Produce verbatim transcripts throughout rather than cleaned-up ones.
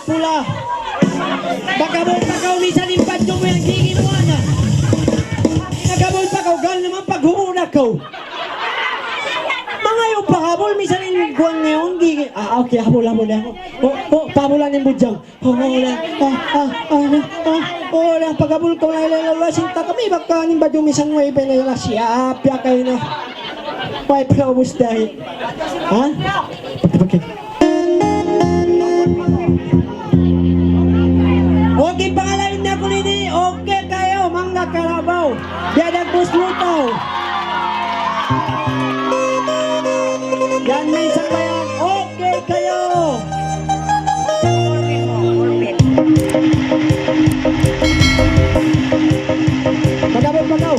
Pula. Pakabul pa kaw, misan in badju' mu yan, gigi mu ana. Pakabul pa kaw, gal naman paghubu' na kaw. Mangayu' pahabul, misan in guwang ngayon, gigi. Ah, okay, habul, habul, habul. Oh, oh, pahabulan in budjang. Oh, oh, la, ah, ah, ah, ah, oh, la, pakabul kaw, la, la, la, la, sinta kami, baka in badju' misan way pa na la siya, piya kayo na. Way pa na ubus dahi. Ha? Okay. Okay, pangalain na ku ini. Okay kayo, manga kalabaw. Biya' da ku slutaw. Yan, may sambayan. Okay kayo. Pagabot, pagaw.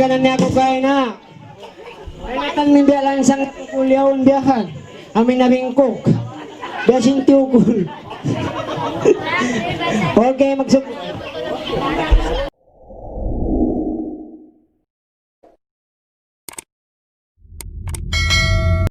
Kanan niya aku kaina. Ay, natan min biya' lansang tukul yaun biya' kan. Amin na bingkuk. Biya' sin tukul. Okay, magsuk-